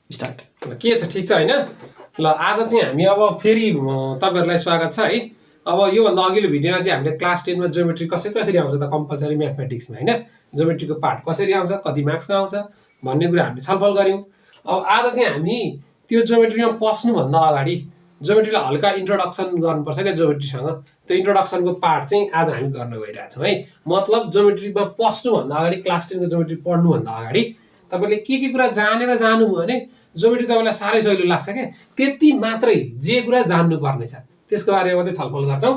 Start. के छ ठीक छ हैन? ल आज चाहिँ हामी अब फेरि तपाईहरुलाई स्वागत छ है। अब योभन्दा अघिल्लो भिडियोमा चाहिँ हामीले क्लास 10 मा ज्योमेट्री कसरी आउँछ त कम्पलसरी म्याथमेटिक्समा हैन? ज्योमेट्रीको पार्ट कसरी आउँछ, कति मार्क्समा आउँछ भन्ने कुरा हामीले छलफल गर्यौं। अब आज चाहिँ हामी त्यो ज्योमेट्रीमा पस्नु भन्दा अगाडि ज्योमेट्रीलाई हल्का इन्ट्रोडक्सन गर्नुपर्छ के ज्योमेट्रीसँग। त्यो इन्ट्रोडक्सनको पार्ट चाहिँ आज हामी गर्न गइरहेछौँ है। मतलब ज्योमेट्रीमा पस्नु भन्दा अगाडि क्लास 10 को ज्योमेट्री पढ्नु भन्दा अगाडि तपाईले के कुरा जानेर जानुभयो भने ज्योमेट्री तपाईलाई साह्रै सजिलो लाग्छ के। त्यति मात्रै जे कुरा जान्नु पर्ने छ त्यसको बारेमा मात्रै छलफल गर्छौं।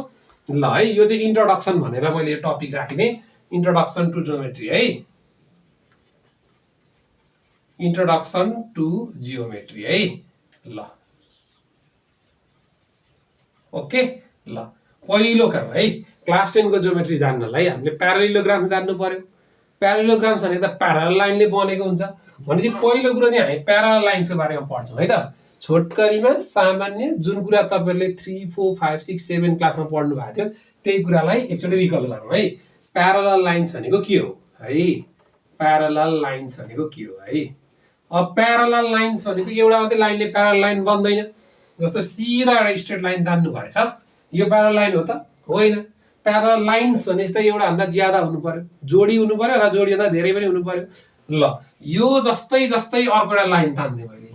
ल है, यो चाहिँ इन्ट्रोडक्सन भनेर मैले यो टपिक राखिदिएँ, इन्ट्रोडक्सन टु ज्योमेट्री है। इन्ट्रोडक्सन टु जियोमेट्री है। ल ओके। ल पहिलो काम है, क्लास 10 को ज्योमेट्री जान्नलाई हामीले प्यारालेलोग्राम जान्नु पर्यो। प्यारालेलोग्राम भनेको त प्यारल लाइनले बनेको हुन्छ। भनेपछि पहिलो कुरा चाहिँ हामी प्यारल लाइन्सको बारेमा पढ्छौँ है त। छोटकरीमा सामान्य जुन कुरा तपाईहरुले 3, 4, 5, 6, 7 क्लासमा पढ्नु भएको थियो त्यही कुरालाई एकचोटि रिकल गरौँ है। प्यारल लाइन्स भनेको के हो है? प्यारल लाइन्स भनेको के हो है? अब प्यारल लाइन्स भनेको एउटा मात्रै लाइनले प्यारल लाइन बन्दैन। जस्तो सिधा एउटा स्ट्रेट लाइन तान्नु भएछ, यो प्यारल लाइन हो त? होइन। प्यारल लाइन्स भनेपछि त एउटा भन्दा ज्यादा हुनु पर्यो, जोडी हुनु पर्यो अथवा जोडी भन्दा धेरै पनि हुनु पर्यो। ल यो जस्तै जस्तै अर्को एउटा लाइन तान्ने मैले,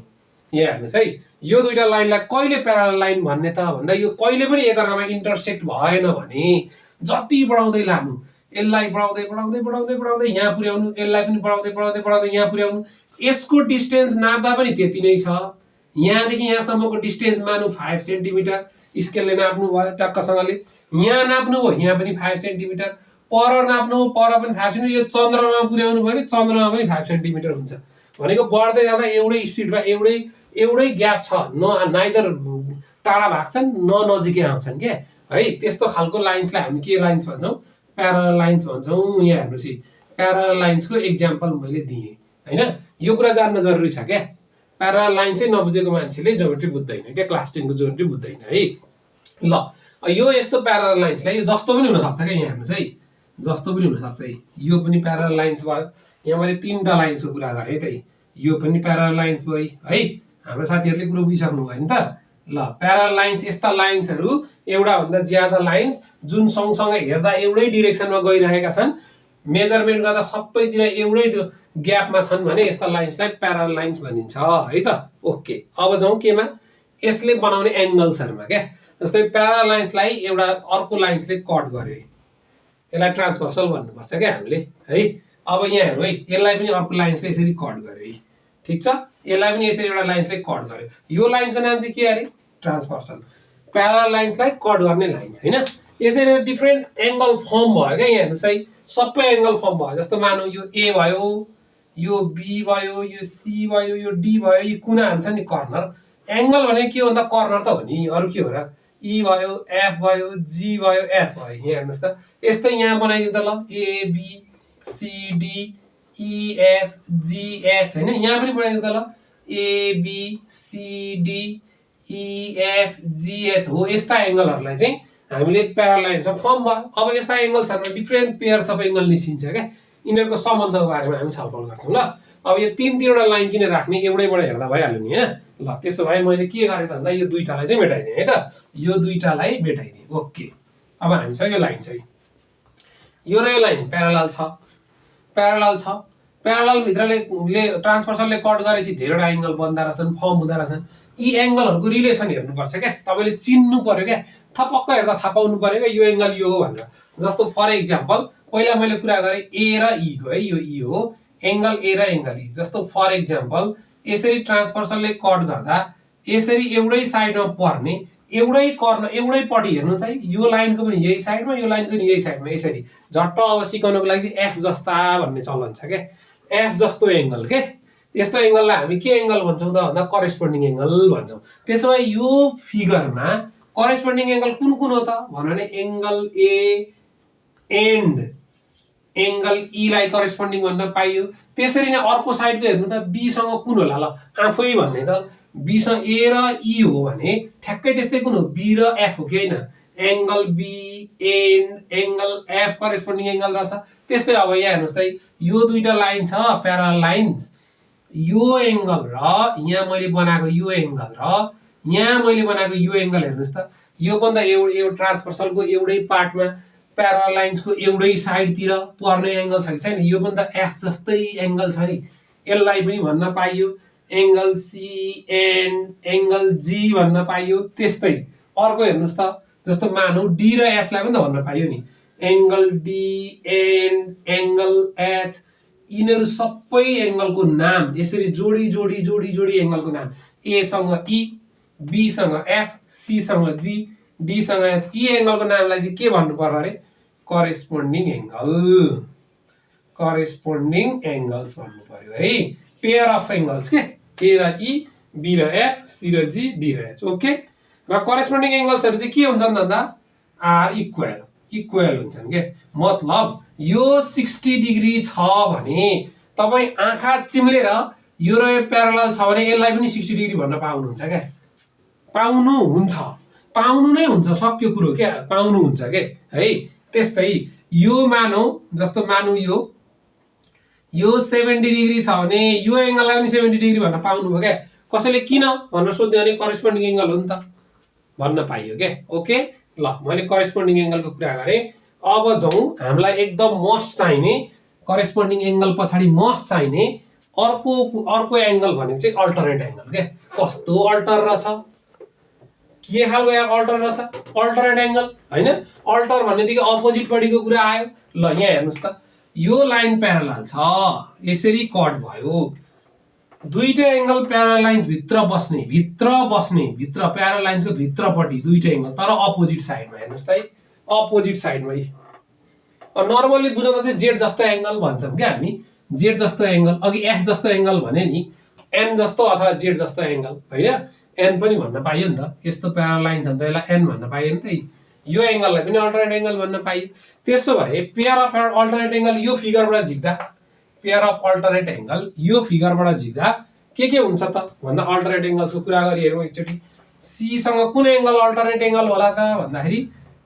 यहाँ हेर्नुहोस् है। यो दुईटा लाइनलाई कहिले प्यारल लाइन भन्ने त भन्दा यो कहिले पनि एकअर्कामा इन्टरसेक्ट भएन भने जति बढाउँदै लानु, यसलाई बढाउँदै बढाउँदै बढाउँदै बढाउँदै यहाँ पुर्याउनु, यसलाई पनि बढाउँदै बढाउँदै बढाउँदै यहाँ पुर्याउनु, यसको डिस्टेन्स नाप्दा पनि त्यति नै छ। यहाँदेखि यहाँसम्मको डिस्टेन्स मानु 5 सेन्टिमिटर, स्केलले नाप्नु भयो टक्कसँगले। यहाँ नाप्नु हो, यहाँ पनि 5 सेन्टिमिटर, पर नाप्नु हो, पर पनि 5 सेन्टिमिटर। यो चन्द्रमा पुर्याउनु भयो भने चन्द्रमा पनि 5 सेन्टिमिटर हुन्छ। भनेको बढ्दै जाँदा एउटै स्पिडमा एउटै ग्याप छ, नाइदर टाढा भाग्छन् न नजिकै आउँछन् के है। त्यस्तो खालको लाइन्सलाई हामी के लाइन्स भन्छौँ? प्यारल लाइन्स भन्छौँ। यहाँ हेर्नुहोस् है, प्यारल लाइन्सको एक्जाम्पल मैले दिएँ हैन। यो कुरा जान्न जरुरी छ क्या। प्यारल लाइन चाहिँ नबुझेको मान्छेले ज्योमेट्री बुझ्दैन क्या, क्लास 10 को ज्योमेट्री बुझ्दैन है। ल यो यस्तो प्यारल लाइन्सलाई यो जस्तो पनि हुनसक्छ क्या। यहाँ हेर्नुहोस् है, जस्तो पनि हुनसक्छ है। यो पनि प्यारल लाइन्स भयो। यहाँ मैले 3टा लाइन्सको कुरा गरेँ त, यो पनि प्यारल लाइन्स भयो है। हाम्रो साथीहरूले कुरो बुझिसक्नु भयो नि त। ल प्यारल लाइन्स यस्ता लाइन्सहरू, एउटा भन्दा ज्यादा लाइन्स जुन सँगसँगै हेर्दा एउटै डिरेक्सनमा गइरहेका छन्, मेजरमेन्ट गर्दा सबैतिर एउटै ग्यापमा छन् भने यस्ता लाइन्सलाई प्यारल लाइन्स भनिन्छ है त। ओके, अब जाउँ केमा? यसले बनाउने एंगल्सहरुमा क्या। जस्तै प्यारल लाइन्सलाई एउटा अर्को लाइन्सले कट गर्यो, यसलाई ट्रान्सभर्सल भन्नुपर्छ क्या हामीले है। अब यहाँ हेरौँ है, यसलाई पनि अर्को लाइन्सले यसरी कट गर्यो है, ठीक छ। यसलाई पनि यसरी एउटा लाइन्सले कट गर्यो। यो लाइन्सको नाम चाहिँ के अरे? ट्रान्सभर्सल। प्यारल लाइन्सलाई कट गर्ने लाइन्स हैन। यसरी डिफरेन्ट एंगल फर्म भयो क्या। यहाँ हेर्नुहोस् है, सबै एंगल फर्म भयो। जस्तो मानौ यो ए भयो, यो बी भयो, यो सी भयो, यो डी भयो, यो कुनाहरु छ नि कर्नर। एंगल भने के हो भन्दा कर्नर त हो नि, अरु के हो र? ई भयो, एफ भयो, जी भयो, एच भयो। यहाँ हेर्नुहोस् त, यस्तै यहाँ बनाइदिउँ त ल, A B C D E F G H हैन। यहाँ पनि बनाइदिउँ त ल, A B C D E F G H हो। यस्ता एंगलहरुलाई चाहिँ हामीले प्यारल लाइन्समा फर्म भयो। अब यस्ता एंगल्सहरुमा डिफरेन्ट पेयर्स अफ एंगल निस्किन्छ क्या। यिनीहरुको सम्बन्धको बारेमा हामी छलफल गर्छौं ल। अब यो 3-3वटा लाइन किन राख्ने? एउटैबाट हेर्दा भइहाल्यो नि हैन। ल त्यसो भए मैले के गरे त भन्दा यो दुईटालाई चाहिँ मेटाइदिएँ है त। यो दुईटालाई मेटाइदिएँ। ओके, अब हामीसँग यो लाइन छ, यो र यो लाइन प्यारलल छ, प्यारलल छ। प्यारलल भित्रले ट्रान्सभर्सलले कट गरेपछि धेरैवटा एंगल बन्दा रहेछन्, फर्म हुँदा रहेछन्। यी एंगलहरुको रिलेसन हेर्नुपर्छ क्या। तपाईले चिन्नु पर्यो क्या, थपक्क हेर्दा थाहा पाउनु पर्यो क्या यो एंगल यो हो भनेर। जस्तो फर एक्जाम्पल पहिला मैले कुरा गरे ए र ई को है, यो ई हो एंगल ए र एंगल ई। जस्तो फर एक्जाम्पल यसरी ट्रान्सभर्सलले कट गर्दा यसरी एउटै साइडमा पर्ने एउटै कर्नर एउटै पट्टि हेर्नुस् है। यो लाइनको पनि यही साइडमा, यो लाइनको पनि यही साइडमा, यसरी झट्ट अब सिकाउनको लागि चाहिँ एफ जस्ता भन्ने चलन छ के। एफ जस्तो एंगल के। यस्तो एंगललाई हामी के एंगल भन्छौं त भन्दा करेस्पोन्डिङ एंगल भन्छौं। त्यसो भए यो फिगरमा करेस्पोन्डिङ एंगल कुन कुन हो त भन्ने? Angle A and angle E लाई करेस्पोन्डिङ भन्न पाइयो। त्यसरी नै अर्को साइडको हेर्नु त बी सँग कुन होला? ल आफै भन्ने त बी सँग ए र ई हो भने ठ्याक्कै त्यस्तै कुन हो? बी र एफ हो कि हैन? Angle B and angle F corresponding angle रहेछ। त्यस्तै अब यहाँ हेर्नुस् त, यो दुईटा लाइन छ प्यारल लाइन्स, यो एङ्गल र यहाँ मैले बनाएको यो एङ्गल र यहाँ मैले बनाएको यो एङ्गल हेर्नुहोस् त, यो पनि त एउटा ट्रान्सभर्सलको एउटै पार्टमा प्यारल लाइन्सको एउटै साइडतिर पर्ने एङ्गल छ कि छैन? यो पनि त एफ जस्तै एङ्गल छ नि, यसलाई पनि भन्न पाइयो एङ्गल सिएन एङ्गल जी भन्न पाइयो। त्यस्तै अर्को हेर्नुहोस् त, जस्तो मानौ डी र एचलाई पनि त भन्न पाइयो नि, एङ्गल डिएन एङ्गल एच, यिनीहरू सबै एङ्गलको नाम यसरी जोडी जोडी जोडी जोडी एङ्गलको नाम, एसँग ई, बीसँग एफ, सीसँग जी, डीसँग एच, यी एङ्गलको नामलाई चाहिँ के भन्नु पर्यो अरे? करेस्पोन्डिङ एङ्गल, करेस्पोन्डिङ एङ्गल्स भन्नु पर्यो है। पेयर अफ एङ्गल्स के, ए र ई, बी र एफ, सी र जी, डी र एच। ओके, र करेस्पोन्डिङ एङ्गल्सहरू चाहिँ के हुन्छन् भन्दा आर इक्वल इक्वल हुन्छन् के, मतलब यो 60 डिग्री छ भने तपाईँ आँखा चिम्लेर यो र यो प्यारलल छ भने यसलाई पनि 60 डिग्री भन्न पाउनुहुन्छ क्या, पाउनुहुन्छ, पाउनु नै हुन्छ, सक्यो कुरो क्या, पाउनुहुन्छ के है। त्यस्तै यो मानौ, जस्तो मानौ यो 70 डिग्री छ भने यो एङ्गललाई पनि 70 डिग्री भन्न पाउनुभयो क्या। कसैले किन भनेर सोध्यो भने करेस्पोन्डिङ एङ्गल हो नि त भन्न पाइयो क्या। ओके, ल मैले करेस्पोन्डिङ एङ्गलको कुरा गरेँ। अब जाउँ हामीलाई एकदम मस्ट चाहिने, करेस्पोन्डिङ एङ्गल पछाडि मस्ट चाहिने अर्को एङ्गल भनेको चाहिँ अल्टरनेट एङ्गल क्या। कस्तो अल्टर रहेछ, के खालको अल्टर रहेछ? अल्टरनेट एङ्गल होइन, अल्टर भन्नेदेखि अपोजिटपट्टिको कुरा आयो। ल यहाँ हेर्नुहोस् त, यो लाइन प्यारलल छ, यसरी कट भयो, दुईटा एङ्गल प्यारल लाइन्स भित्र बस्ने भित्र प्यारल लाइन्सको भित्रपट्टि दुईटा एङ्गल, तर अपोजिट साइडमा हेर्नुहोस् त है, अपोजिट साइडमा। नर्मल्ली बुझाउँदा चाहिँ जेड जस्तो एङ्गल भन्छौँ क्या हामी, जेड जस्तो एङ्गल, अघि एफ जस्तो एङ्गल भने नि, एन जस्तो अथवा जेड जस्तो एङ्गल होइन, एन पनि भन्न पाइयो नि त, यस्तो प्यारल लाइन छ नि त यसलाई एन भन्न पाइयो नि त, यो एङ्गललाई पनि अल्टरनेट एङ्गल भन्न पाइयो। त्यसो भए पेयर अफ अल्टरनेट एङ्गल यो फिगरबाट झिक्दा, पेयर अफ अल्टरनेट एङ्गल यो फिगरबाट झिक्दा के हुन्छ त भन्दा अल्टरनेट एङ्गल्सको कुरा गरी हेरौँ एकचोटि। सीसँग कुन एङ्गल अल्टरनेट एङ्गल होला त भन्दाखेरि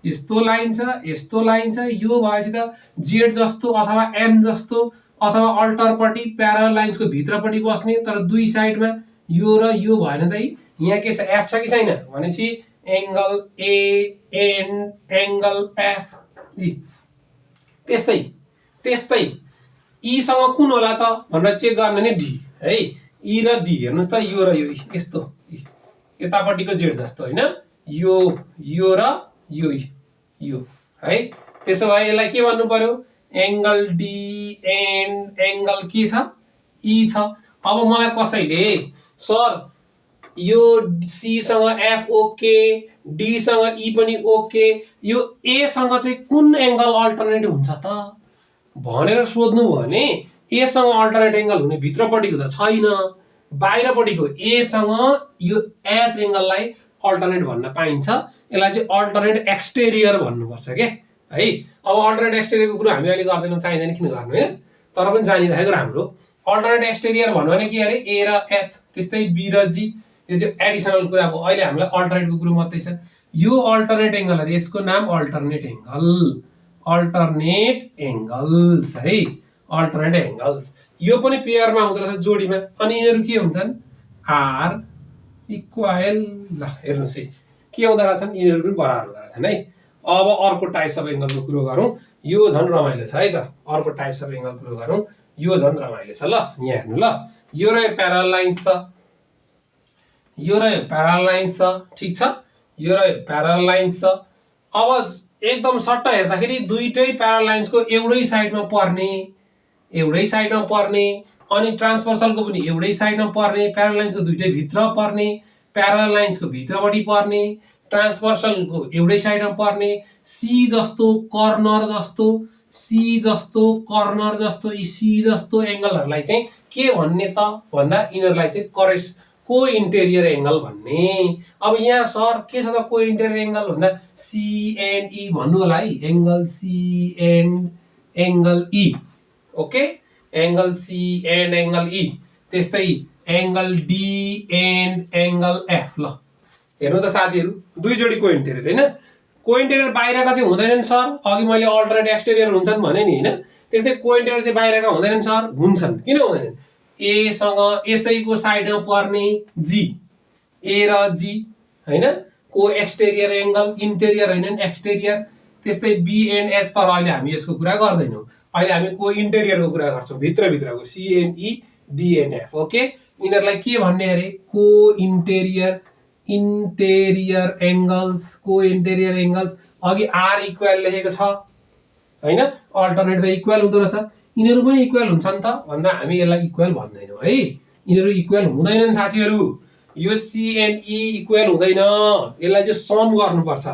यस्तो लाइन छ, यस्तो लाइन छ, यो भएपछि त जेड जस्तो अथवा एन जस्तो अथवा अल्टरपट्टि प्यारल लाइन्सको भित्रपट्टि बस्ने, तर दुई साइडमा यो र यो भएन त है। यहाँ के छ, एफ छ कि छैन भनेपछि एङ्गल एएन एङ्गल एफ। त्यस्तै त्यस्तै ईसँग कुन होला त भनेर चेक गर्ने नि, डी है, ई र डी हेर्नुहोस् त, यो र यो यस्तो यतापट्टिको जेड जस्तो होइन, यो र यो है। त्यसो भए यसलाई के भन्नु पर्यो, एङ्गल डिएन एङ्गल के छ, ई छ। अब मलाई कसैले सर यो सीसँग एफ ओके, डीसँग ई पनि ओके, यो एसँग चाहिँ कुन एङ्गल अल्टरनेट हुन्छ त भनेर सोध्नु भयो भने एसँग अल्टरनेट एङ्गल हुने भित्रपट्टिको त छैन, बाहिरपट्टिको एसँग यो एच एङ्गललाई अल्टरनेट भन्न पाइन्छ। यसलाई चाहिँ अल्टरनेट एक्सटेरियर भन्नुपर्छ के है। अब अल्टरनेट एक्सटेरियरको कुरा हामी अहिले गर्दैनौँ, चाहिँदैन, किन गर्नु होइन, तर पनि जानिराखेको राम्रो। अल्टरनेट एक्सटेरियर भन्नु भने के अरे, ए र एच, त्यस्तै बी र जी, यो चाहिँ एडिसनल कुरा हो। अहिले हामीलाई अल्टरनेटको कुरो मात्रै छ। यो अल्टरनेट एङ्गल अरे, यसको नाम अल्टरनेट एङ्गल, अल्टरनेट एङ्गल्स है, अल्टरनेट एङ्गल्स। यो पनि पेयरमा हुँदो रहेछ, जोडीमा। अनि यिनीहरू के हुन्छन्, आर इक्वल। ल हेर्नुहोस् है के हुँदो रहेछन्, यिनीहरू पनि बराबर हुँदो रहेछन् है। अब अर्को टाइप्स अफ एङ्गलको कुरो गरौँ, यो झन् रमाइलो छ है त। अर्को टाइप्स अफ एङ्गल कुरो गरौँ, यो झन् रमाइलो छ। ल यहाँ हेर्नु, ल यो र यो प्यारल लाइन्स छ, यो र यो प्यारल लाइन्स छ, ठिक छ, यो र यो प्यारल लाइन्स छ। अब एकदम सट्ट हेर्दाखेरि दुईटै प्यारल लाइन्सको एउटै साइडमा पर्ने, अनि ट्रान्सभर्सलको पनि एउटै साइडमा पर्ने, प्यारल लाइन्सको दुईटै भित्र पर्ने, प्यारल लाइन्सको भित्रपट्टि पर्ने, ट्रान्सभर्सलको एउटै साइडमा पर्ने, सी जस्तो कर्नर जस्तो यी सी जस्तो एङ्गलहरूलाई चाहिँ के भन्ने त भन्दा यिनीहरूलाई चाहिँ को इन्टेरियर एङ्गल भन्ने। अब यहाँ सर के छ त को इन्टेरियर एङ्गल भन्दा सिएनई भन्नु होला है, एङ्गल सिएन एङ्गल ई। ओके, एङ्गल सिएन एङ्गल ई। त्यस्तै एङ्गल डिएन एङ्गल एफ। ल हेर्नु त साथीहरू, दुई जोडी को इन्टेरियर होइन, को इन्टेरियर बाहिरका चाहिँ हुँदैनन् सर, अघि मैले अल्टरनेट एक्सटेरियर हुन्छन् भने नि होइन, त्यस्तै को इन्टेरियर चाहिँ बाहिरका हुँदैनन् सर, हुन्छन्। किन हुँदैनन्, ए सँग यसैको साइडमा पर्ने जी, ए र जी हैन, को एक्सटेरियर एंगल, इन्टेरियर हैन एक्सटेरियर। त्यस्तै बी एन्ड एच, तर अहिले हामी यसको कुरा गर्दैनौँ, अहिले हामी को इन्टेरियरको कुरा गर्छौँ, भित्रभित्रको सिएनई डिएनएफ। ओके, यिनीहरूलाई के भन्ने अरे, को इन्टेरियर, इन्टेरियर एंगल्स, को इन्टेरियर एंगल्स। अघि आर इक्वल लेखेको छ हैन, अल्टरनेट त इक्वल हुँदो रहेछ, यिनीहरू पनि इक्वल हुन्छन् त भन्दा हामी यसलाई इक्वल भन्दैनौँ है, यिनीहरू इक्वल हुँदैनन् साथीहरू। यो सिएनई इक्वल हुँदैन, यसलाई चाहिँ सम गर्नुपर्छ।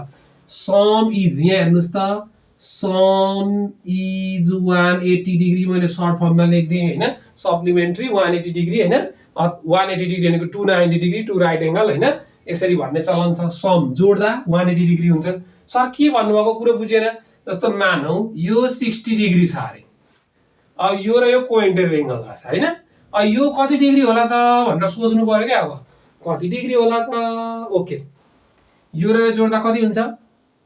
सम इज, यहाँ हेर्नुहोस् त, सम इज 180 डिग्री, मैले सर्ट फर्ममा लेखिदिएँ होइन, सप्लिमेन्ट्री 180 डिग्री होइन, 180 डिग्री भनेको 290 डिग्री, टु राइट एंगल होइन, यसरी भन्ने चलन छ। सम जोड्दा 180 डिग्री हुन्छ। सर के भन्नुभएको कुरो बुझेन? जस्तो मानौ यो 60 डिग्री छ अरे, अब यो र यो को इन्टेरियर एंगल रहेछ होइन, अब यो कति डिग्री होला त भनेर सोच्नु पर्यो क्या, अब कति डिग्री होला त। ओके, यो र यो जोड्दा कति हुन्छ?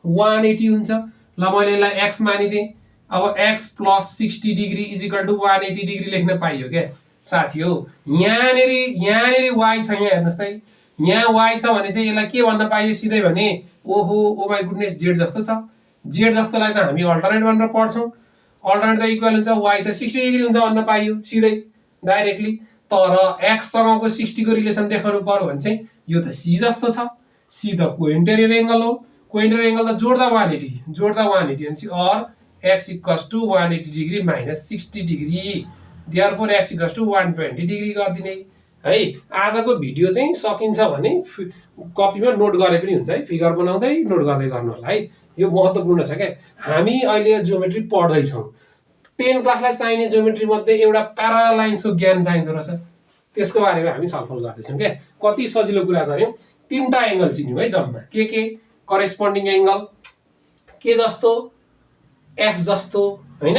180 हुन्छ। ल मैले यसलाई एक्स मानिदिएँ, अब X plus 60 degree is equal to 180 degree लेख्न पाइयो क्या साथी हो। यहाँनिर वाइ छ, यहाँ हेर्नुहोस् त, यहाँ वाइ छ भने चाहिँ यसलाई के भन्न पाइयो सिधै भने, ओहो ओ माई गुडनेस, जेड जस्तो छ। जेड जस्तोलाई त हामी अल्टरनेट भनेर पढ्छौँ, अल्टरनेट त इक्वल हुन्छ, वाइ त 60 डिग्री हुन्छ भन्न पाइयो सिधै डाइरेक्टली। तर एक्ससँगको 60 को रिलेसन देखाउनु पर्यो भने चाहिँ यो त सी जस्तो छ, सी त को इन्टेरियर एंगल हो, को इन्टेरियर एंगल त जोड्दा 180, जोड्दा 180 भनेपछि or X equals to 180 degree minus 60 degree, therefore X equals to 120 degree गरिदिने है। आजको भिडियो चाहिँ सकिन्छ भने कपीमा नोट गरे पनि हुन्छ है, फिगर बनाउँदै नोट गर्दै गर्नु होला है, यो महत्त्वपूर्ण छ क्या। हामी अहिले ज्योमेट्री पढ्दैछौँ, 10 क्लासलाई चाहिने ज्योमेट्री मध्ये एउटा प्यारालल लाइन्सको ज्ञान चाहिँदो रहेछ, त्यसको बारेमा हामी छलफल गर्दैछौँ क्या। कति सजिलो कुरा गर्यौँ, 3टा एंगल चिन्यौँ है जम्मा, के करेस्पोन्डिङ एंगल, के जस्तो एफ जस्तो हैन,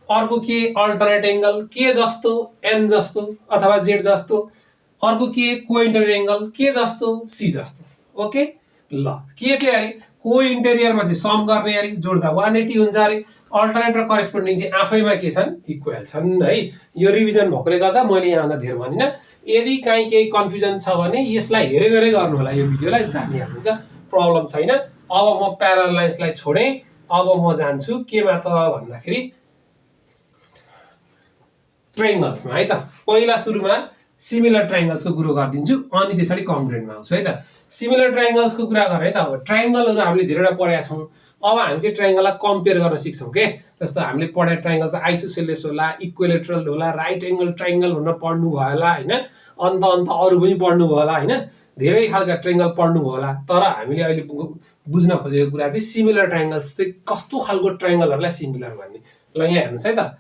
अर्को के अल्टरनेट एंगल, के जस्तो एन जस्तो अथवा जेड जस्तो, अर्को के को इन्टेरियर एंगल, के जस्तो सी जस्तो। ओके, ल के चाहिँ अरे को इन्टेरियरमा चाहिँ सम गर्ने अरे, जोड्दा 180 हुन्छ अरे, अल्टरनेट र करेस्पोन्डिङ चाहिँ आफैमा के छन्, इक्वल छन् है। यो रिभिजन भएकोले गर्दा मैले यहाँलाई धेरै भनिनँ, यदि कहीँ केही कन्फ्युजन छ भने यसलाई हेरेरै गर्नु होला, यो भिडियोलाई जानिहाल्नुहुन्छ, प्रब्लम छैन। अब म प्यारलल लाइन्सलाई छोडेँ, अब म जान्छु केमा त भन्दाखेरि ट्रायंगल्समा है त। पहिला सुरुमा सिमिलर ट्रायंगल्सको कुरो गरिदिन्छु, अनि त्यसरी कन्ग्रुएन्टमा आउँछु है त। सिमिलर ट्रायंगल्सको कुरा गरे त, अब ट्रायंगलहरु हामीले धेरैवटा पढेका छौं, अब हामी चाहिँ ट्रायंगललाई कम्पेयर गर्न सिक्छौं के। जस्तो हामीले पढे ट्रायंगल चाहिँ आइसोसेलेस होला, इक्विलेटरल होला, राइट एंगल ट्रायंगल भनेर पढ्नु भयो होला हैन, अन्त अरु पनि पढ्नु भयो होला हैन, धेरै खालका ट्रायंगल पढ्नु भयो होला। तर हामीले अहिले बुझ्न खोजेको कुरा चाहिँ सिमिलर ट्रायंगल्स चाहिँ कस्तो खालको ट्रायंगलहरुलाई सिमिलर भन्ने। ल यहाँ हेर्नुस् है त,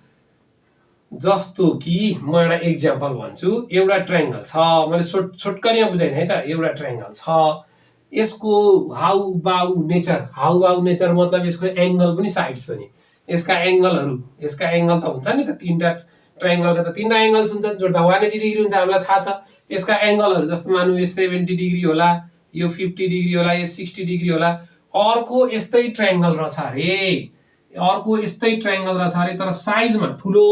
जस्तो कि म एउटा एक्जाम्पल भन्छु। एउटा ट्रायंगल छ, मैले छोटकरीमा बुझाइदिएँ है त। एउटा ट्रायंगल छ, यसको हाउ बाउ नेचर मतलब यसको एंगल पनि साइड्स पनि, यसका एंगलहरु, यसका एंगल त हुन्छ नि त, तीनटा ट्रायंगलका त तीनटा एंगल्स हुन्छन्, जोड्दा 180 डिग्री हुन्छ, हामीलाई थाहा छ। यसका एंगलहरु जस्तो मानौ यो 70 डिग्री होला, यो 50 डिग्री होला, यो 60 डिग्री होला। अर्को यस्तै ट्रायंगल रहेछ रे, अर्को यस्तै ट्रायंगल रहेछ रे, तर साइजमा ठुलो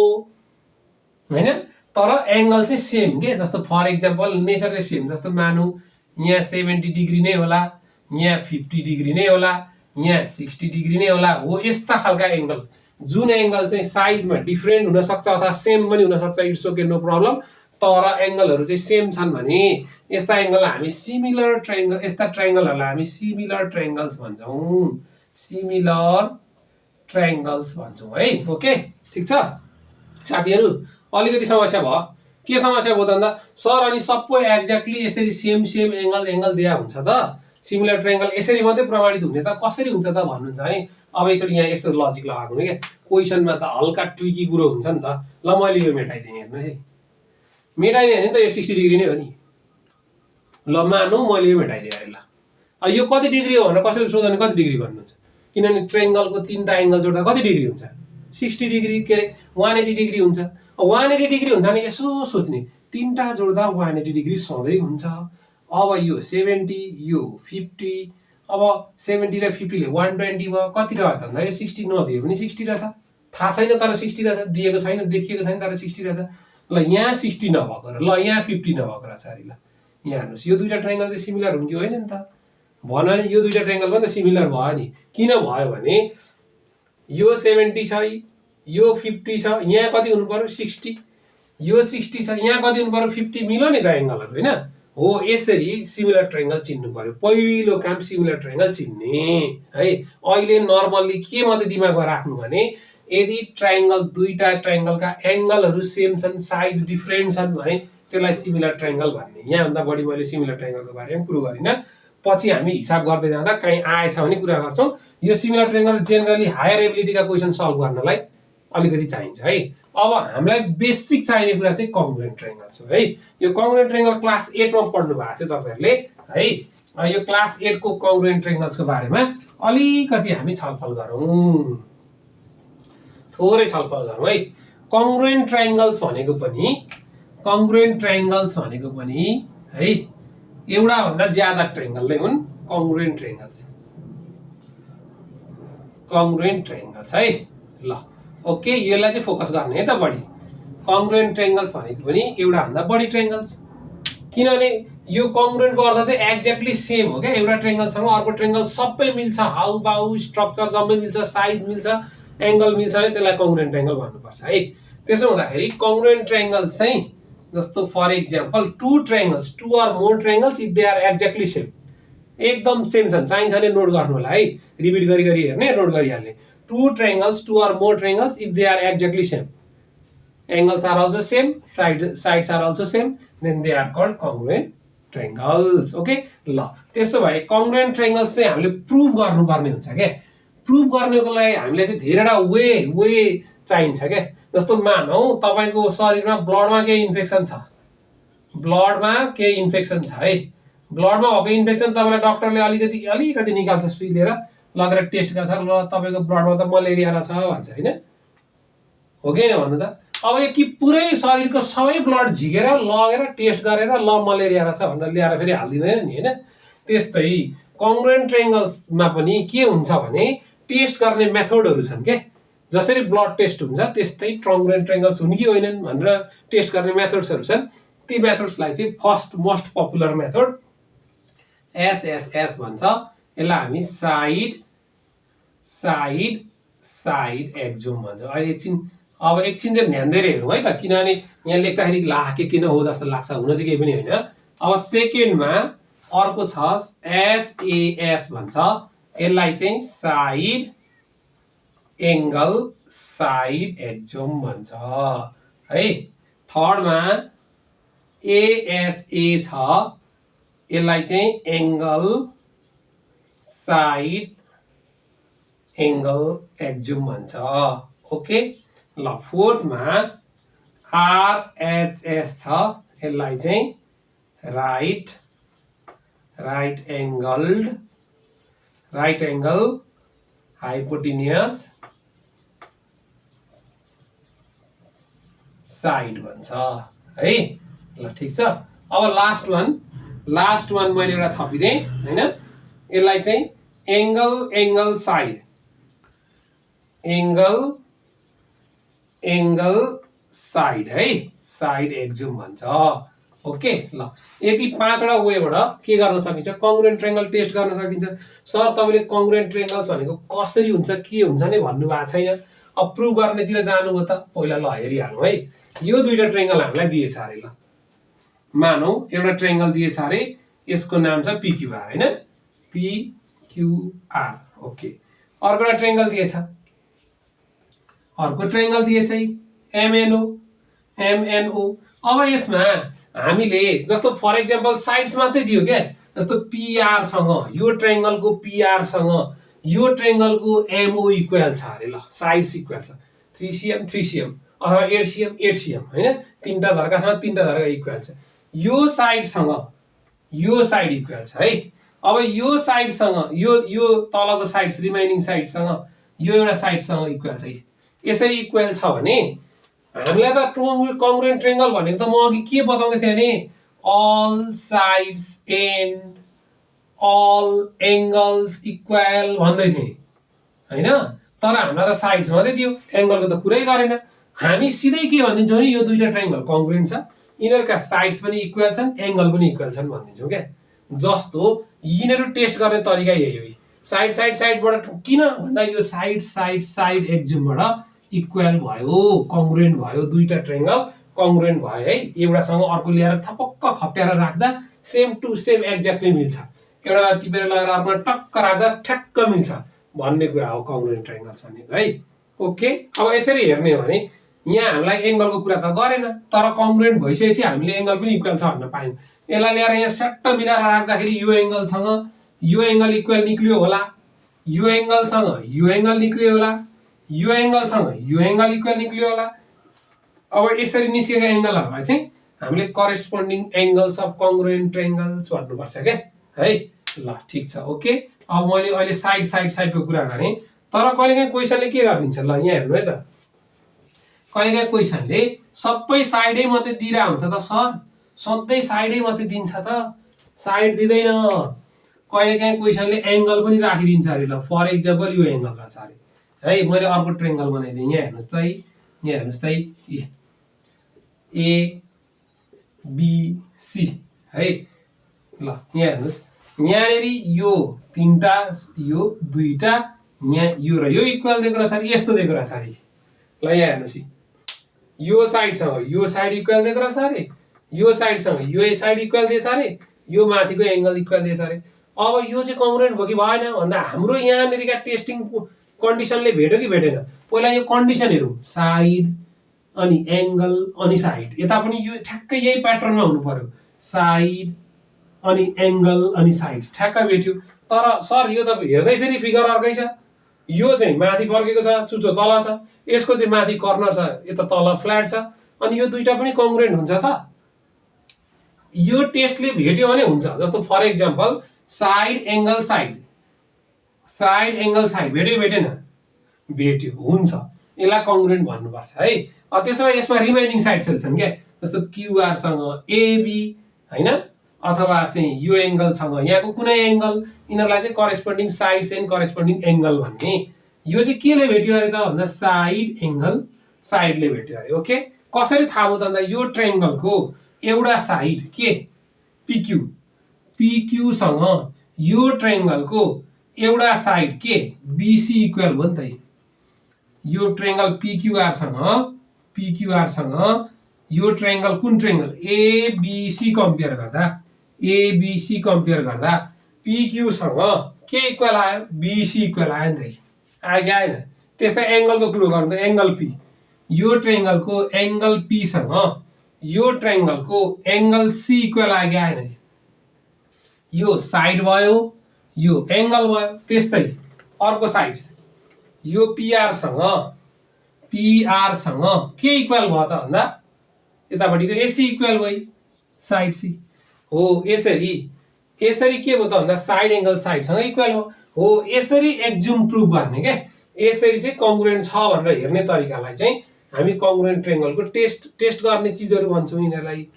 हैन, तर एंगल चाहिँ सेम के। जस्तो फर एक्जाम्पल नेचर चाहिँ सेम, जस्तो मानौ यहाँ 70 डिग्री नै होला, यहाँ 50 डिग्री नै होला, यहाँ 60 डिग्री नै होला। हो यस्ता खालका एंगल, जुन एंगल चाहिँ साइजमा डिफरेन्ट हुन सक्छ अथवा सेम पनि हुन सक्छ, इट्स ओके, नो प्रब्लम, तर एंगलहरु चाहिँ सेम छन् भने यस्ता एंगललाई हामी सिमिलर ट्रायंगल, यस्ता ट्रायंगलहरुलाई हामी सिमिलर ट्रायंगल्स भन्छौं, सिमिलर ट्रायंगल्स भन्छौं है। ओके, ठीक छ साथीहरु। अलिकति समस्या भयो, के समस्या भयो त? सर अनि सबै एक्ज्याक्टली यसरी सेम एंगल दिया हुन्छ त? सिमिलर ट्रायंगल यसरी मात्रै प्रमाणित हुने त कसरी हुन्छ त भन्नुहुन्छ है। अब यसरी यहाँ यस्तो लजिक लगाएको नि के, क्वेशनमा त हल्का ट्रिकी कुरो हुन्छ नि त। ल मैले यो मेटाइदिएँ, हेर्नु है, मेटाइदिएँ नि त, यो 60 डिग्री नै हो नि। ल मानौ मैले यो मेटाइदिएँ अरे। ल यो कति डिग्री हो भनेर कसैले सोध्यो भने कति डिग्री भन्नुहुन्छ? किनभने ट्रायंगलको तीनटा एंगल जोड्दा कति डिग्री हुन्छ? 60 डिग्री, के अरे 180 डिग्री हुन्छ। 180 डिग्री हुन्छ भने यसो सोच्ने, तीनटा जोड्दा 180 डिग्री सधैँ हुन्छ। अब यो 70, यो 50, अब 70 र 50 ले 120 भयो, कति रह्यो त भन्दा यो 60 नदिए पनि 60 रहेछ, थाहा छैन तर 60 रहेछ, दिएको छैन, देखिएको छैन तर 60 रहेछ। ल यहाँ 60 नभएको र ल यहाँ 50 नभएको रहेछ अरे। ल यहाँ हेर्नुहोस् यो दुईटा ट्रायङ्गल चाहिँ सिमिलर हुन् कि होइन नि त भन्यो भने यो दुईटा ट्रायङ्गल पनि त सिमिलर भयो नि। किन भयो भने यो 70 छ यो 50 छ यहाँ कति हुनु पर्यो 60 यो 60 छ यहाँ कति हुनु पर्यो 50 मिल्यो नि त एङ्गलहरू होइन हो। यसरी सिमिलर ट्रायङ्गल चिन्नु पर्यो। पहिलो काम सिमिलर ट्रायङ्गल चिन्ने है। अहिले नर्मल्ली के मात्रै दिमागमा राख्नु भने यदि ट्रायङ्गल दुईटा ट्रायङ्गलका एङ्गलहरू सेम छन् साइज डिफरेन्ट छन् भने त्यसलाई सिमिलर ट्रायङ्गल भन्ने। यहाँभन्दा बढी मैले सिमिलर ट्रायङ्गलको बारेमा कुरो गरिनँ। पछि हामी हिसाब गर्दै जाँदा कहीँ आएछ भने कुरा गर्छौँ। यो सिमिलर ट्रायङ्गल जेनरली हायर एबिलिटीका क्वेसन सल्भ गर्नलाई अलिकति चाहिन्छ है। अब हामीलाई बेसिक चाहिने कुरा चाहिँ कङ्ग्रुएन्ट ट्रायङ्गल हो है। यो कङ्ग्रुएन्ट ट्रायङ्गल क्लास 8 मा पढ्नु भएको थियो तपाईहरुले है। यो क्लास 8 को कङ्ग्रुएन्ट ट्रायङ्गल्सको बारेमा अलिकति हामी छलफल गरौँ, थोरै छलफल गरौँ है। कङ्ग्रुएन्ट ट्रायङ्गल्स भनेको पनि है एउटा भन्दा ज्यादा ट्रायङ्गल नै हुन् कङ्ग्रुएन्ट ट्रायङ्गल्स है। ल ओके यसलाई चाहिँ फोकस गर्ने है त बढी। कङ्ग्रुएन्ट ट्रायङ्गल्स भनेको पनि एउटा भन्दा बढी ट्रायङ्गल्स, किनभने यो कङ्ग्रुएन्ट गर्दा चाहिँ एक्ज्याक्टली सेम हो क्या। एउटा ट्रायङ्गलसँग अर्को ट्रायङ्गल सबै मिल्छ, हाउभाउ स्ट्रक्चर जम्मै मिल्छ, साइज मिल्छ, एङ्गल मिल्छ भने त्यसलाई कङ्ग्रुएन्ट ट्रायङ्गल भन्नुपर्छ है। त्यसो हुँदाखेरि कङ्ग्रुएन्ट ट्रायङ्गल्स चाहिँ जस्तो for example two triangles, two or more triangles if they are exactly same, एकदम सेम छन्, चाहिन्छ भने नोट गर्नु होला है, रिपिट गरी गरी हेर्ने नोट गरिहाल्ने। Two triangles, two or more triangles if they are exactly same, angles are also same, sides are also same, then they are called congruent triangles. Okay, ल त्यसो भए congruent triangles चाहिँ हामीले प्रुभ गर्नुपर्ने हुन्छ के। प्रुभ गर्नको लागि हामीले चाहिँ धेरैवटा वे चाहिन्छ के। जस्तो मानौ तपाईको शरीरमा ब्लडमा केही इन्फेक्सन छ, ब्लडमा केही इन्फेक्सन छ है। ब्लडमा भएको इन्फेक्सन तपाईलाई डाक्टरले अलिकति निकाल्छ सुई लिएर लगेर टेस्ट गर्छ, ल तपाईको ब्लडमा त मलेरिया रहेछ भन्छ हैन, हो कि हैन भन्नु त। अब यो कि पुरै शरीरको सबै ब्लड झिकेर लगेर टेस्ट गरेर ल मलेरिया रहेछ भनेर ल्याएर फेरि हाल्दिदैन नि हैन। त्यस्तै कङ्ग्रुएन्ट ट्रायङ्गल्समा पनि के हुन्छ भने टेस्ट गर्ने मेथडहरू छन् के। जसरी ब्लड टेस्ट हुन्छ त्यस्तै कङ्ग्रुएन्ट ट्रायङ्गल्स हुन् कि होइनन् भनेर टेस्ट गर्ने मेथड्सहरू छन्। ती मेथड्सलाई चाहिँ first most popular method SSS भन्छ। यसलाई हामी साइड एक्जोम भन्छ। अहिले एकछिन चाहिँ ध्यान दिएर हेरौँ है त, किनभने यहाँ लेख्दाखेरि ला के किन हो जस्तो लाग्छ, हुन चाहिँ केही पनि होइन। अब सेकेन्डमा अर्को छ एसएएस भन्छ, यसलाई चाहिँ साइड एक्जोम भन्छ है। थर्डमा एएसए छ, यसलाई चाहिँ एङ्गल एक्जोम भन्छ। ओके ल फोर्थमा आरएचएस छ, यसलाई चाहिँ राइट एङ्गल हाइपोटेन्युस साइड भन्छ है। ल ठिक छ। अब लास्ट वान मैले एउटा थपिदिएँ हैन, यसलाई चाहिँ एङ्गल साइड है, साइड एक्जोम भन्छ। ओके ल यति 5वटा वेबाट के गर्न सकिन्छ, कङ्ग्रुएन्ट ट्रायङ्गल टेस्ट गर्न सकिन्छ। सर तपाईले कङ्ग्रुएन्ट ट्रायङ्गल्स भनेको कसरी हुन्छ के हुन्छ नि भन्नु भएको छैन। अब प्रुभ गर्नेतिर जानुभयो त पहिला ल हेरिहालौँ है। यो दुईटा ट्रायङ्गल हामीलाई दिएछ अरे, ल मानौ एउटा ट्रायङ्गल दिएछ अरे, यसको नाम छ पिक्युआर हैन, पिक्युआर। ओके अर्को एउटा ट्रायङ्गल दिएछ, अर्को ट्रायङ्गल दिएछ एमएनओ। अब यसमा हामीले जस्तो फर एक्जाम्पल साइड्स मात्रै दियो क्या। जस्तो पिआर सँग यो ट्रायङ्गलको पिआर सँग यो ट्रायङ्गलको एमओ इक्वल छ अरे, ल साइड्स इक्वल छ 3cm अथवा 8cm हैन, तीनटा धर्कासँग तीनटा धर्का इक्वल छ। यो साइडसँग यो साइड इक्वल छ है। अब यो साइडसँग यो तलको साइड्स रिमाइनिङ साइडसँग यो एउटा साइडसँग इक्वल छ। यसरी इक्वल छ भने हामीलाई त कङ्ग्रुएन्ट ट्रायङ्गल भनेको त म अघि के बताउँदै थिएँ भने all sides and all angles equal भन्दै थिएँ हैन। तर हामीलाई त साइड्स मात्रै दियो, एङ्गलको त कुरै गरेन। हामी सिधै के भनिदिन्छौँ भने यो दुईटा ट्रायंगल कङ्ग्रुएन्ट छ, यिनीहरूका साइड्स पनि इक्वल छन्, एङ्गल पनि इक्वल छन् भनिदिन्छौँ क्या। जस्तो यिनीहरू टेस्ट गर्ने तरिका यही हो। साइड साइड साइडबाट किन भन्दा यो साइड साइड साइड एक्जुमबाट इक्वल भयो, कङ्ग्रुएन्ट भयो, दुईटा ट्रायंगल कङ्ग्रुएन्ट भयो है। एउटासँग अर्को ल्याएर थपक्क खप्ट्याएर राख्दा सेम टु सेम एक्ज्याक्टली मिल्छ, एउटा टिपेर लगाएर अर्को टक्क राख्दा ठ्याक्क मिल्छ भन्ने कुरा हो कङ्ग्रुएन्ट ट्रायंगल्स भनेको है। ओके, अब यसरी हेर्ने हो भने यहाँ हामीलाई एङ्गलको कुरा त गरेन, तर कङ्ग्रुएन्ट भइसकेपछि हामीले एङ्गल पनि इक्वल छ भन्न पायौँ। यसलाई ल्याएर यहाँ सट्ट मिलाएर राख्दाखेरि यो एङ्गलसँग यो एङ्गल इक्वल निक्लियो होला, यो एङ्गलसँग यो एङ्गल निक्लियो होला, यो एङ्गलसँग यो एङ्गल इक्वल निक्लियो होला। अब यसरी निस्केका एङ्गलहरूलाई चाहिँ हामीले करेस्पोन्डिङ एङ्गल्स अफ कङ्ग्रुएन्ट ट्रायंगल्स भन्नुपर्छ क्या है। ल ठिक छ, ओके। अब मैले अहिले साइड साइड साइडको कुरा गरेँ, तर कहिलेकाहीँ क्वेसनले के गरिदिन्छ, ल यहाँ हेर्नु है त, कहिलेकाहीँ क्वेसनले सबै साइडै मात्रै दिइरहेको हुन्छ त सर, सधैँ साइडै मात्रै दिन्छ त, साइड दिँदैन। कहिलेकाहीँ क्वेसनले एङ्गल पनि राखिदिन्छ अरे। ल फर इक्जाम्पल यो एङ्गल रहेछ अरे है, मैले अर्को ट्रायंगल बनाइदिएँ। यहाँ हेर्नुहोस् त है, यहाँ हेर्नुहोस् त है, एबिसी है। ल यहाँ हेर्नुहोस्, यहाँनिर यो तीनटा यो दुईटा यहाँ यो र यो इक्वल दिएको रहेछ अरे, यस्तो दिएको रहेछ अरे। ल यहाँ हेर्नुहोस्, यो साइडसँग यो साइड इक्वल दिएको रहेछ अरे, यो साइडसँग यो साइड इक्वल दिएछ अरे, यो माथिको एङ्गल इक्वल दिएछ अरे। अब यो चाहिँ कङ्ग्रुएन्ट भयो कि भएन भन्दा हाम्रो यहाँनिरका टेस्टिङ कन्डिसनले भेट्यो कि भेटेन। पहिला यो कन्डिसन हेरौँ, साइड अनि एङ्गल अनि साइड, यता पनि यो ठ्याक्कै यही प्याटर्नमा हुनु पर्यो, साइड अनि एङ्गल अनि साइड ठ्याक्क भेट्यो। तर सर यो त हेर्दै फेरि फिगर अर्कै छ, यो चाहिँ माथि फर्केको छ, चुचो तल छ, यसको चाहिँ माथि कर्नर छ, यता तल फ्ल्याट छ, अनि यो दुईटा पनि कङ्ग्रुएन्ट हुन्छ त। यो टेस्टले भेट्यो भने हुन्छ। जस्तो for example side angle side, side angle side भेट्यो भेटेन, भेट्यो, हुन्छ, यसलाई कङ्ग्रुएन्ट भन्नुपर्छ है। त्यसो भए यसमा रिमेनिङ साइड्सहरू छन् क्या, जस्तो क्युआरसँग एबी होइन, अथवा चाहिँ यो एङ्गलसँग यहाँको कुनै एङ्गल, यिनीहरूलाई चाहिँ corresponding sides and corresponding angle भन्ने। यो चाहिँ केले भेट्यो अरे त भन्दा साइड एङ्गल साइडले भेट्यो अरे। ओके, कसरी थाहा भयो त भन्दा यो ट्रायंगलको एउटा साइड के पिक्यू, पिक्यूसँग यो ट्रायंगलको एउटा साइड के बीसी इक्वल हो नि त। यो ट्रायंगल पिक्यूआरसँग यो ट्रायंगल कुन ट्रायंगल एबीसी कम्पेयर गर्दा, एबीसी कम्पेयर गर्दा पिक्यूसँग के इक्वल आयो, बीसी इक्वल आयो नि त, आयो कि आएन। त्यस्तै एङ्गलको कुरो गर्नु त, एङ्गल पी, यो ट्रायंगलको एङ्गल पीसँग यो ट्रायंगलको एङ्गल सी इक्वल आयो कि आएन। यो साइड भयो, यो एङ्गल भयो। त्यस्तै अर्को साइड यो पिआरसँग के इक्वल भयो त भन्दा यतापट्टिको एसी इक्वल भयो, साइड सी हो। यसरी यसरी के भयो त भन्दा साइड एङ्गल साइडसँग इक्वल हो। यसरी एक्जुम प्रुभ गर्ने क्या, यसरी चाहिँ कङ्ग्रुएन्ट छ भनेर हेर्ने तरिकालाई चाहिँ हामी कङ्ग्रुएन्ट ट्रायंगलको टेस्ट गर्ने चिजहरू भन्छौँ। यिनीहरूलाई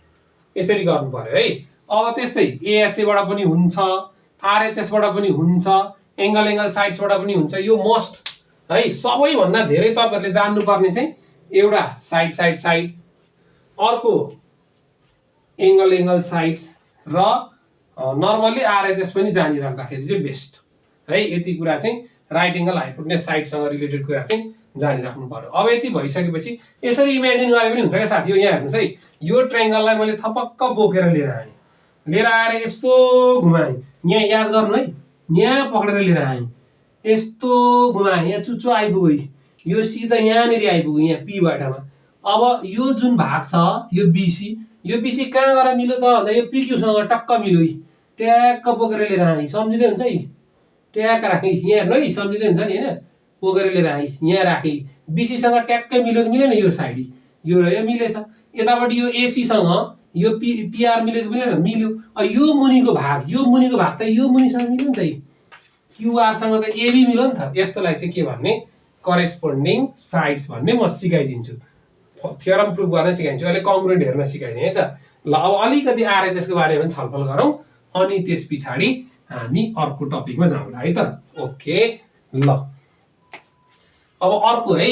यसरी गर्नु पर्यो है। अब त्यस्तै एएसएबाट पनि हुन्छ, आरएचएसबाट पनि हुन्छ, एङ्गल साइड्सबाट पनि हुन्छ। यो मस्ट है, सबैभन्दा धेरै तपाईँहरूले जान्नुपर्ने चाहिँ एउटा साइड साइड साइड, अर्को एङ्गल साइड्स र नर्मल्ली आरएचएस पनि जानिराख्दाखेरि चाहिँ बेस्ट है। यति कुरा चाहिँ राइट एङ्गल हाइपोटेन्युस साइडसँग रिलेटेड कुरा चाहिँ जानिराख्नु पर्यो। अब यति भइसकेपछि यसरी इमेजिन गरे पनि हुन्छ क्या साथी। यहाँ हेर्नुहोस् है, यो ट्रायंगललाई मैले थपक्क बोकेर लिएर आएँ, लिएर आएर यस्तो घुमाएँ, यहाँ याद गर्नु है, यहाँ पक्रेर लिएर आएँ, यस्तो घुमाएँ, यहाँ चुच्चो आइपुग्यो, यो सिधा यहाँनिर आइपुग्यो, यहाँ पी बाटामा। अब यो जुन भाग छ यो बीसी कहाँ गएर मिल्यो त भन्दा यो पिक्यूसँग टक्क मिल्यो, ट्याक्क बोकेर लिएर आएँ, सम्झिँदै हुन्छ है, ट्याक्क राखेँ, यहाँ हेर्नु है, सम्झिँदै हुन्छ नि होइन, बोकेर लिएर आएँ, यहाँ राखेँ, बीसीसँग ट्याक्कै मिल्यो कि मिलेन, यो साइड यो र यो मिलेछ। यतापट्टि यो एसीसँग यो पिआर मिल्यो कि मिलेन, मिल्यो। यो मुनिको भाग त यो मुनिसँग मिल्यो नि त, क्युआरसँग त एबी मिल्यो नि त। यस्तोलाई चाहिँ के भन्ने, करेस्पोन्डिङ साइड्स भन्ने म सिकाइदिन्छु, थ्योरम प्रुभ गर्न सिकाइदिन्छु। अहिले कङ्ग्रुएन्ट हेर्न सिकाइदिएँ है त। ल अब अलिकति आरएचएसको बारेमा पनि छलफल गरौँ, अनि त्यस पछाडि हामी अर्को टपिकमा जाउँला है त। ओके, ल अब अर्को है,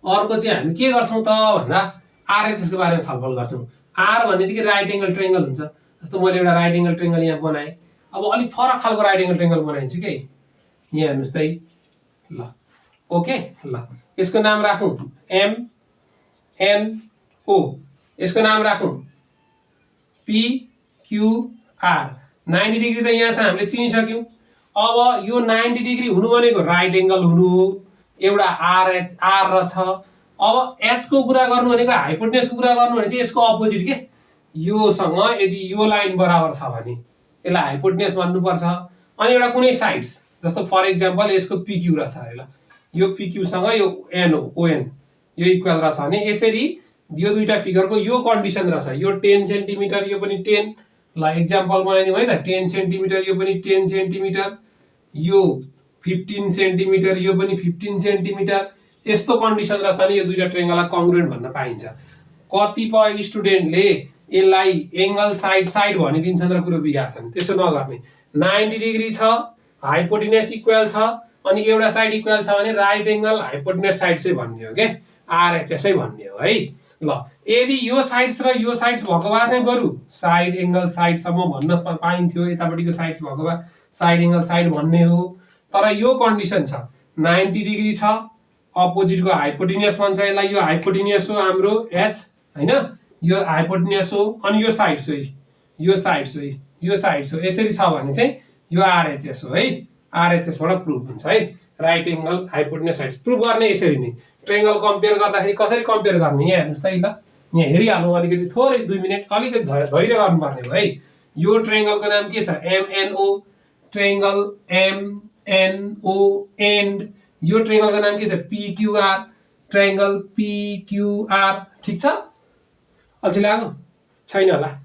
अर्को चाहिँ हामी के गर्छौँ त भन्दा आरएचएसको बारेमा छलफल गर्छौँ। आर भन्नेदेखि राइट एङ्गल ट्रेङ्गल हुन्छ। जस्तो मैले एउटा राइट एङ्गल ट्रेङ्गल यहाँ बनाएँ, अब अलिक फरक खालको राइट एङ्गल ट्रेङ्गल बनाइदिन्छु कि यहाँ हेर्नुहोस् त है। ल ओके, ल यसको नाम राखौँ एमएनओ, यसको नाम राखौँ पिक्युआर। 90 डिग्री त यहाँ छ हामीले चिनिसक्यौँ। अब यो 90 डिग्री हुनु भनेको राइट एङ्गल हुनु हो, एउटा आरएच आर र छ। अब एचको कुरा गर्नु भनेको हाइपोटेन्युसको कुरा गर्नु भने चाहिँ यसको अपोजिट के, योसँग यदि यो लाइन बराबर छ भने यसलाई हाइपोटेन्युस भन्नुपर्छ। अनि एउटा कुनै साइड्स, जस्तो फर इक्जाम्पल यसको पिक्यू रहेछ अरे, ल यो पिक्यूसँग यो एनओ ओएन यो इक्वल रहेछ भने यसरी यो दुईटा फिगरको यो कन्डिसन रहेछ, यो 10 सेन्टिमिटर यो पनि 10, ल एक्जाम्पल बनाइदिउँ है त। 10 सेन्टिमिटर यो पनि 10 सेन्टिमिटर, यो 15 सेन्टिमिटर यो पनि 15 सेन्टिमिटर, यस्तो कन्डिसन रहेछ भने यो दुईटा ट्रेङ्गललाई कङ्ग्रुएन्ट भन्न पाइन्छ। कतिपय स्टुडेन्टले यसलाई एङ्गल साइड साइड भनिदिन्छन् र कुरो बिगार्छन्, त्यसो नगर्ने। 90 डिग्री छ, हाइपोटेन्युस इक्वल छ, अनि एउटा साइड इक्वल छ भने राइट एङ्गल हाइपोटेन्युस साइड चाहिँ भन्ने हो के, आरएचएसै भन्ने हो है। ल यदि यो साइड्स र यो साइड्स भएको भए चाहिँ बरु साइड एङ्गल साइडसम्म भन्न पाइन्थ्यो, यतापट्टिको साइड्स भएको भए साइड एङ्गल साइड भन्ने हो। तर यो कन्डिसन छ 90 डिग्री छ, अपोजिटको हाइपोटेन्युस भन्छ यसलाई, यो हाइपोटेन्युस हो हाम्रो एच होइन, यो हाइपोटेन्युस हो, अनि यो साइड्स हो, यो साइड्स हो, यो साइड्स हो, यसरी छ भने चाहिँ यो आरएचएस हो है। आरएचएसबाट प्रुभ हुन्छ है, right angle hypotenuse sides prove गर्ने यसरी नै। ट्रेङ्गल कम्पेयर गर्दाखेरि कसरी कम्पेयर गर्ने यहाँ हेर्नुहोस् त है। ल यहाँ हेरिहालौँ, अलिकति थोरै 2 मिनट अलिकति धैर्य गर्नुपर्ने हो है। यो ट्रेङ्गलको नाम के छ, एमएनओ ट्रेङ्गल, एमएनओ एन्ड यो ट्रेङ्गलको नाम के छ, पिक्युआर ट्रेङ्गल, पिक्युआर। ठिक छ, अल्छी लाग्यो छैन होला,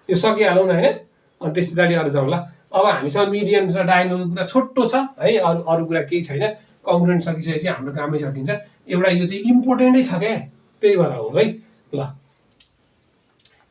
यो सकिहालौँ न होइन, अनि त्यस पछाडि अरू जाउँ ल। अब हामीसँग मिडियन र डायगोनलको कुरा छोटो छ है, अरू कुरा केही छैन। कङ्ग्रुएन्ट सकिसकेपछि हाम्रो कामै सकिन्छ। एउटा यो चाहिँ इम्पोर्टेन्टै छ क्या, त्यही भएर हो है। ल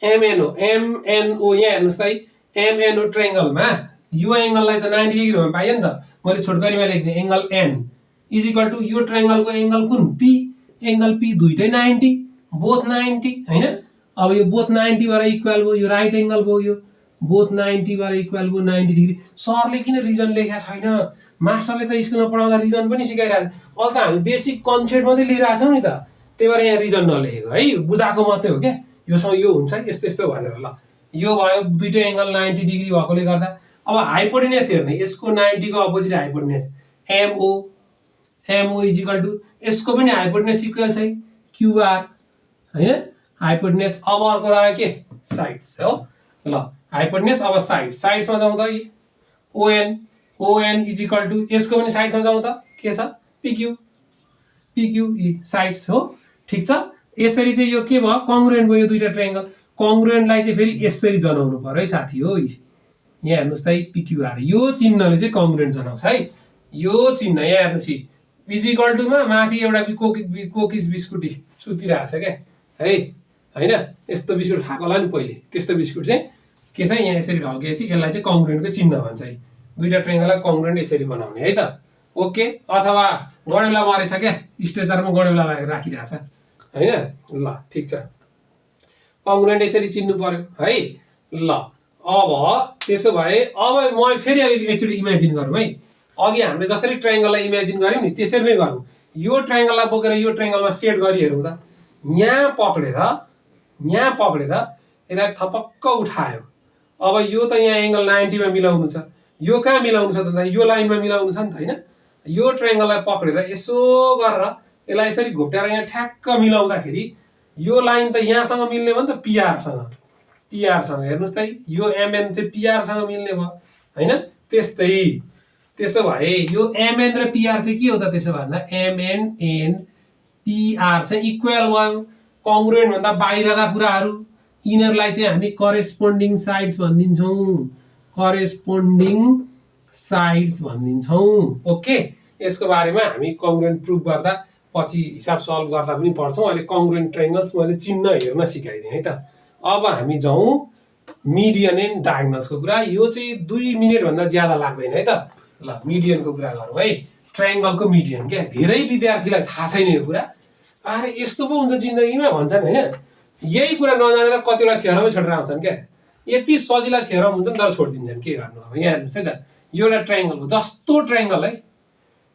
एमएनओ यहाँ हेर्नुहोस् त है, एमएनओ ट्रेङ्गलमा यो एङ्गललाई त 90 डिग्रीमा पाइयो नि त, मैले छोटकरीमा लेखिदिएँ angle N is equal to यो ट्रेङ्गलको एङ्गल कुन, पी, एङ्गल पी दुइटै 90, बोथ 90 होइन। अब यो बोथ 90 भएर इक्वल भयो, यो राइट एङ्गल भयो, यो बोथ 90 भएर इक्वल भयो 90 डिग्री। सरले किन रिजन लेखेको छैन, मास्टरले त स्कुलमा पढाउँदा रिजन पनि सिकाइरहेको, अहिले त हामी बेसिक कन्सेप्ट मात्रै लिइरहेको छौँ नि त, त्यही भएर यहाँ रिजन नलेखेको है, बुझाएको मात्रै हो क्या, योसँग यो हुन्छ यस्तो यस्तो भनेर। ल यो भयो दुइटै एङ्गल 90 डिग्री भएकोले गर्दा। अब हाइपोटेन्युस हेर्ने, यसको 90 को opposite hypotenuse M O, M O is equal to यसको पनि हाइपोटेन्युस इक्वल छ क्युआर होइन, हाइपोटेन्युस। अब अर्को रह्यो के, साइड्स हो। ल हाइपोटेन्युस, अब साइड्समा जाउँ त, ON, ON is equal to यसको पनि साइड्समा जाउँ त, के छ, पिक्यू, पिक्यू साइड्स हो। ठिक छ, यसरी चाहिँ यो के भयो, कङ्ग्रुएन्ट भयो यो दुईटा ट्रेङ्गल। कङ्ग्रुएन्टलाई चाहिँ फेरि यसरी जनाउनु पर्यो है साथी हो। यहाँ हेर्नुहोस् त है, पिक्युआर यो चिन्हले चाहिँ कङ्ग्रुएन्ट जनाउँछ है। यो चिन्ह यहाँ हेर्नुहोस्, इज इक्वल टुमा माथि एउटा कोकिस बिस्कुटी सुतिरहेको छ क्या है होइन, यस्तो बिस्कुट खाएको होला नि पहिले, त्यस्तो बिस्कुट चाहिँ के छ यहाँ यसरी ढल्केपछि यसलाई चाहिँ कङ्ग्रुएन्टको चिन्ह भन्छ है। दुईटा ट्रेङ्गललाई कङ्ग्रुएन्ट यसरी बनाउने है त, ओके। अथवा गणेउला मरेछ क्या, स्ट्रेचरमा गणेउला राखिरहेछ होइन। ल ठिक छ, कङ्ग्रुएन्ट यसरी चिन्नु पर्यो है। ल अब त्यसो भए अब म फेरि एकचोटि इमेजिन गरौँ है, अघि हामीले जसरी ट्रायङ्गललाई इमेजिन गऱ्यौँ नि त्यसरी नै गरौँ। यो ट्रायङ्गललाई बोकेर यो ट्रायङ्गलमा सेट गरी हेरौँ त, यहाँ पक्रेर यसलाई थपक्क उठायो। अब यो त यहाँ एङ्गल 90 मा मिलाउनु छ, यो कहाँ मिलाउनु छ त, यो लाइनमा मिलाउनु छ नि त होइन। यो ट्रायङ्गललाई पक्रेर यसो गरेर यसलाई यसरी घोप्ट्याएर यहाँ ठ्याक्क मिलाउँदाखेरि यो लाइन त यहाँसँग मिल्ने भयो नि त, पिआरसँग हेर्नुहोस् त, यो एमएन चाहिँ पिआरसँग मिल्ने भयो होइन। त्यसो भए यो एमएन र पिआर चाहिँ के हो त, त्यसो भन्दा एमएन एन्ड पिआर चाहिँ इक्वल भयो। कङ्ग्रुएन्ट भन्दा बाहिरका कुराहरू, यिनीहरूलाई चाहिँ हामी करेस्पोन्डिङ साइड्स भनिदिन्छौँ ओके। यसको बारेमा हामी कङ्ग्रुएन्ट प्रुफ गर्दा पछि हिसाब सल्भ गर्दा पनि पढ्छौँ। अहिले कङ्ग्रुएन्ट ट्रायङ्गल्स मैले चिन्ह हेर्न सिकाइदिएँ है त। अब हामी जाउँ मिडियन एन्ड डायगोनल्सको कुरा। यो चाहिँ 2 मिनटभन्दा ज्यादा लाग्दैन है त। ल मिडियनको कुरा गरौँ है, ट्रायङ्गलको मिडियन क्या। धेरै विद्यार्थीलाई थाहा छैन यो कुरा, अरे यस्तो पो हुन्छ जिन्दगीमा भन्छन् होइन। यही कुरा नजानेर कतिवटा थ्योरमै छोडेर आउँछन् क्या। यति सजिला थ्योरम हुन्छ नि तर छोडिदिन्छन्, के गर्नु अब। यहाँ हेर्नुहोस् है त, यो एउटा ट्रायङ्गल हो, जस्तो ट्रायङ्गल है,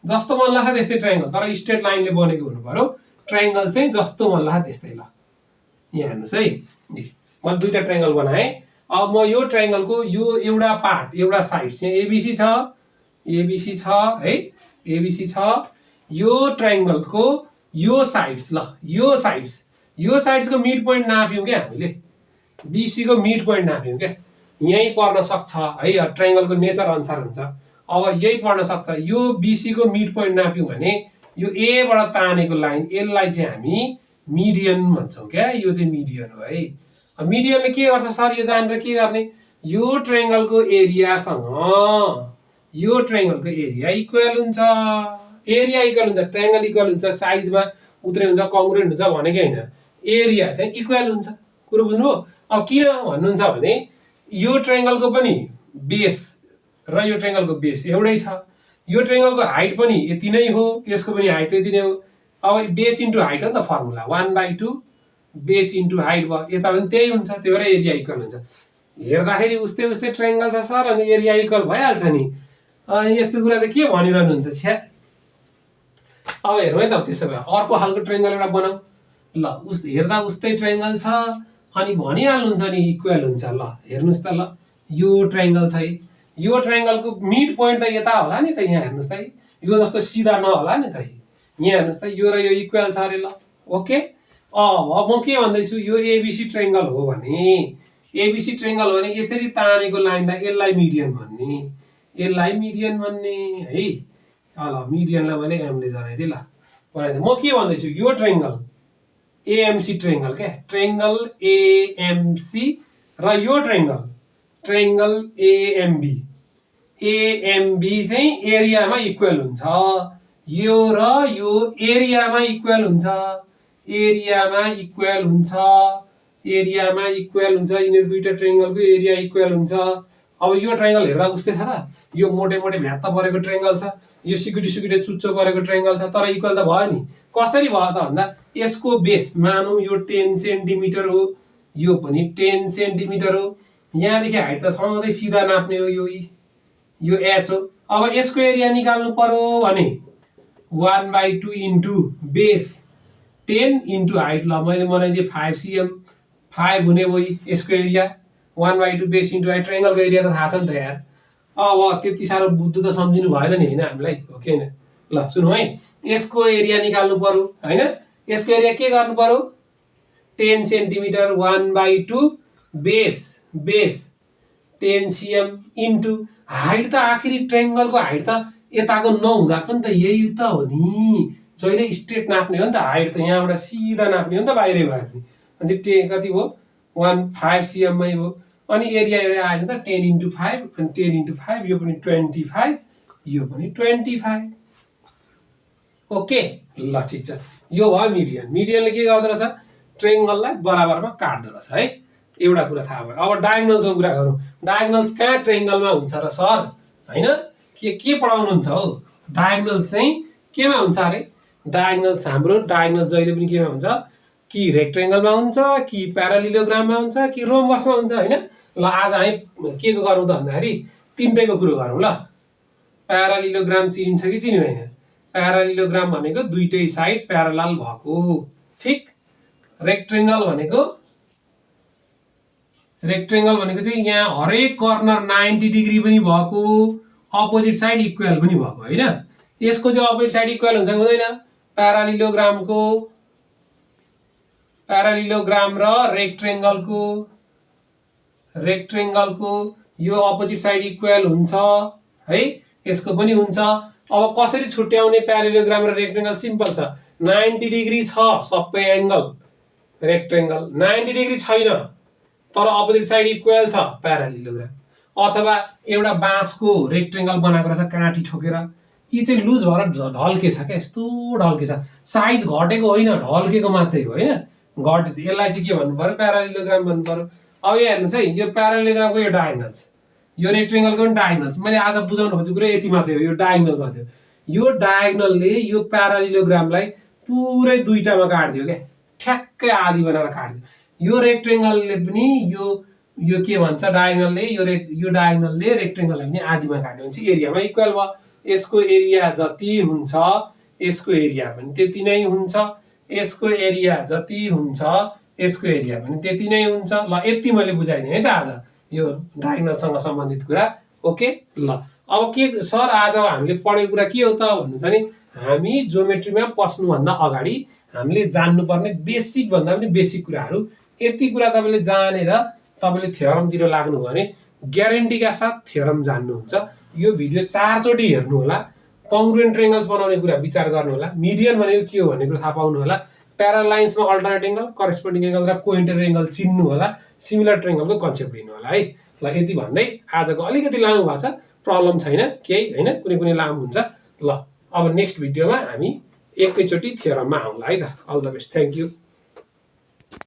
जस्तो मन लाग्छ त्यस्तै ट्रायङ्गल, तर स्ट्रेट लाइनले बनेको हुनु पर्यो। ट्रायङ्गल चाहिँ जस्तो मन लाग्छ त्यस्तै। ल यहाँ हेर्नुहोस् है, मैले दुईवटा ट्रायङ्गल बनाएँ। अब म यो ट्रायङ्गलको यो एउटा पार्ट, एउटा साइड चाहिँ एबिसी छ, एबिसी छ है, एबिसी छ। यो ट्रायङ्गलको यो साइड्स, ल यो साइड्सको मिड पोइन्ट नाप्यौँ क्या हामीले, बिसीको मिड पोइन्ट नाप्यौँ क्या। यहीँ पर्न सक्छ है, ट्रायङ्गलको नेचर अनुसार हुन्छ। अब यही पर्न सक्छ। यो बिसीको मिड पोइन्ट नाप्यौँ भने यो एबाट तानेको लाइन यसलाई चाहिँ हामी मिडियन भन्छौँ क्या। यो चाहिँ मिडियन हो है। मिडियनले के गर्छ सर, यो जानेर के गर्ने, यो ट्रायङ्गलको एरियासँग यो ट्रायङ्गलको एरिया इक्वल हुन्छ। एरिया इक्वल हुन्छ, ट्रायङ्गल इक्वल हुन्छ, साइजमा उत्रै हुन्छ, कङ्ग्रुएन्ट हुन्छ भनेकै होइन, एरिया चाहिँ इक्वल हुन्छ। कुरो बुझ्नुभयो। अब किन भन्नुहुन्छ भने यो ट्रायङ्गलको पनि बेस र यो ट्रायङ्गलको बेस एउटै छ। यो ट्रायङ्गलको हाइट पनि यति नै हो, यसको पनि हाइट यति नै हो। अब बेस इन्टु हाइट हो नि त फर्मुला, 1/2 बेस इन्टु हाइट भयो। यता पनि त्यही हुन्छ, त्यही भएर एरिया इक्वल हुन्छ। हेर्दाखेरि उस्तै उस्तै ट्रायङ्गल छ सर, अनि एरिया इक्वल भइहाल्छ नि। अनि यस्तो कुरा त के भनिरहनुहुन्छ छ्या। अब हेरौँ है त, त्यसो भए अर्को खालको ट्रायङ्गल एउटा बनाऊ। ल हेर्दा उस्तै ट्रायङ्गल छ अनि भनिहाल्नुहुन्छ नि इक्वल हुन्छ। ल हेर्नुहोस् त, ल यो ट्रायङ्गल छ, यो ट्रायङ्गलको मिड पोइन्ट त यता होला नि त। यहाँ हेर्नुहोस् त, यो जस्तो सिधा नहोला नि त। यहाँ हेर्नुहोस् त, यो र यो इक्वल छ अरे। ल ओके। अब म के भन्दैछु, यो एबिसी ट्रायङ्गल हो भने, एबिसी ट्रायङ्गल हो भने यसरी तानेको लाइनलाई यसलाई मिडियन भन्ने, यसलाई मिडियन भन्ने है। ल मिडियनलाई मैले एमले जनाइदिएँ। ल बनाइदिएँ। म के भन्दैछु, यो ट्रायङ्गल एएमसी ट्रायङ्गल क्या, ट्रायङ्गल एएमसी र यो ट्रायङ्गल एएमबी, एएमबी चाहिँ एरियामा इक्वल हुन्छ। यो र यो एरियामा इक्वल हुन्छ, एरियामा इक्वल हुन्छ, एरियामा इक्वल हुन्छ। यिनीहरू दुईटा ट्रायङ्गलको एरिया इक्वल हुन्छ। अब यो ट्रायङ्गल हेर्दा उस्तै छ त, यो मोटे मोटे भ्यात्त परेको ट्रायङ्गल छ, यो सिकुटी सिकुटी चुच्चो परेको ट्रायङ्गल छ, तर इक्वल त भयो नि। कसरी भयो त भन्दा, यसको बेस मानौँ यो 10 सेन्टिमिटर हो, यो पनि 10 सेन्टिमिटर हो। यहाँदेखि हाइट त सधैँ सिधा नाप्ने हो, यो एच हो। अब यसको एरिया निकाल्नु पर्यो भने 1/2 इन्टु बेस 10 इन्टु हाइट। ल मैले बनाइदिएँ 5 cm, 5 हुने भयो यसको एरिया। 1/2 बेस इन्टु हाइट, ट्रायङ्गलको एरिया त थाहा छ नि त यार। अब त्यति साह्रो बुद्धि त सम्झिनु भएन नि होइन हामीलाई, हो कि होइन। ल सुनौँ है, यसको एरिया निकाल्नु पर्यो होइन। यसको एरिया के गर्नु पर्यो, 10 centimetre 1/2 base 10 cm into height. त आखिरी ट्रायङ्गलको हाइट त यताको नहुँदा पनि त यही त हो नि, जहिले स्ट्रेट नाप्ने हो नि त। हाइट त यहाँबाट सिधा नाप्ने हो नि त, बाहिरै भए पनि। अनि कति भयो, 5 cm मै भयो। अनि एरिया एउटा आएन त, 10 इन्टु 5, अनि 10 इन्टु 5, यो पनि 25, यो पनि 25। ओके ल ठिक छ। यो भयो मिडियन। मिडियनले के गर्दो रहेछ, ट्रायङ्गललाई बराबरमा काट्दो रहेछ है। एउटा कुरा थाहा भयो। अब डायगोनल्सको कुरा गरौँ। डायगोनल्स कहाँ ट्रायङ्गलमा हुन्छ र सर होइन, के पढाउनुहुन्छ हौ। डायगोनल्स चाहिँ केमा हुन्छ अरे, डायगोनल्स हाम्रो डायगोनल्स जहिले पनि केमा हुन्छ, कि रेक्टेङ्गलमा हुन्छ, कि प्यारालिलोग्राममा हुन्छ, कि रोम्बसमा हुन्छ होइन। ल आज हामी के को गरौँ त भन्दाखेरि तिनटैको कुरो गरौँ। ल प्यारालिलोग्राम चिनिन्छ कि चिनिँदैन। प्यारालिलोग्राम भनेको दुईटै साइड प्यारालल भएको, ठिक। रेक्टेङ्गल भनेको चाहिँ यहाँ हरेक कर्नर 90 डिग्री पनि भएको, अपोजिट साइड इक्वल पनि भएको होइन। यसको चाहिँ अपोजिट साइड इक्वल हुन्छ कि हुँदैन, प्यारालिलोग्राम र रेक्टेङ्गलको यो अपोजिट साइड इक्वल हुन्छ है, यसको पनि हुन्छ। अब कसरी छुट्याउने प्यारालिलोग्राम र रेक्टेङ्गल, सिम्पल छ। 90 डिग्री छ सबै एङ्गल, रेक्टेङ्गल 90 डिग्री छैन तर अपोजिट साइड इक्वल छ, प्यारालिलोग्राम। अथवा एउटा बाँसको रेक्टेङ्गल बनाएको रहेछ काँटी ठोकेर, यी चाहिँ लुज भएर ढल्के छ क्या, यस्तो ढल्के छ, साइज घटेको होइन ढल्केको मात्रै हो होइन। यसलाई चाहिँ के भन्नु पर्यो, प्यारालिलोग्राम भन्नु पर्यो। अब यहाँ हेर्नुहोस् है, यो प्यारालिलोग्रामको यो डायगोनल्स, यो रेक्टेङ्गलको पनि डायगोनल्स। मैले आज बुझाउनु खोजेको कुरा यति मात्रै हो, यो डायगोनल मात्रै हो। यो डायगोनलले यो प्यारालिलोग्रामलाई पुरै दुईटामा काट्दियो क्या, ठ्याक्कै आधी बनाएर काट्दियो। यो रेक्टेङ्गलले पनि यो के भन्छ डायगनलले यो डायगनलले रेक्टेङ्गललाई पनि आधीमा काट्यो भने चाहिँ एरियामा इक्वल भयो। यसको एरिया जति हुन्छ यसको एरिया पनि त्यति नै हुन्छ, यसको एरिया जति हुन्छ यसको एरिया पनि त्यति नै हुन्छ। ल यति मैले बुझाइदिएँ है त आज यो डायगनलसँग सम्बन्धित कुरा। ओके ल अब के सर आज हामीले पढेको कुरा के हो त भन्नु छ नि, हामी ज्योमेट्रीमा पस्नुभन्दा अगाडि हामीले जान्नुपर्ने बेसिक भन्दा पनि बेसिक कुराहरू, यति कुरा तपाईँले जानेर तपाईँले थ्योरमतिर लाग्नुभयो भने ग्यारेन्टीका साथ थ्योरम जान्नुहुन्छ। यो भिडियो 4 चोटि हेर्नु होला, कङ्ग्रुएन्ट ट्रायंगल्स बनाउने कुरा विचार गर्नु होला, मिडियन भनेको के हो भन्ने कुरा थाहा पाउनु होला, प्यारल लाइन्समा अल्टरनेट एङ्गल, करेस्पोन्डिङ एङ्गल र कोइन्टर एङ्गल चिन्नु होला, सिमिलर ट्रायंगलको कन्सेप्ट लिनु होला है। ल यति भन्दै आजको अलिकति लामो भएको छ, प्रब्लम छैन केही होइन, कुनै लामो हुन्छ। ल अब नेक्स्ट भिडियोमा हामी एकैचोटि थ्योरममा आउँला है त। All the best, thank you.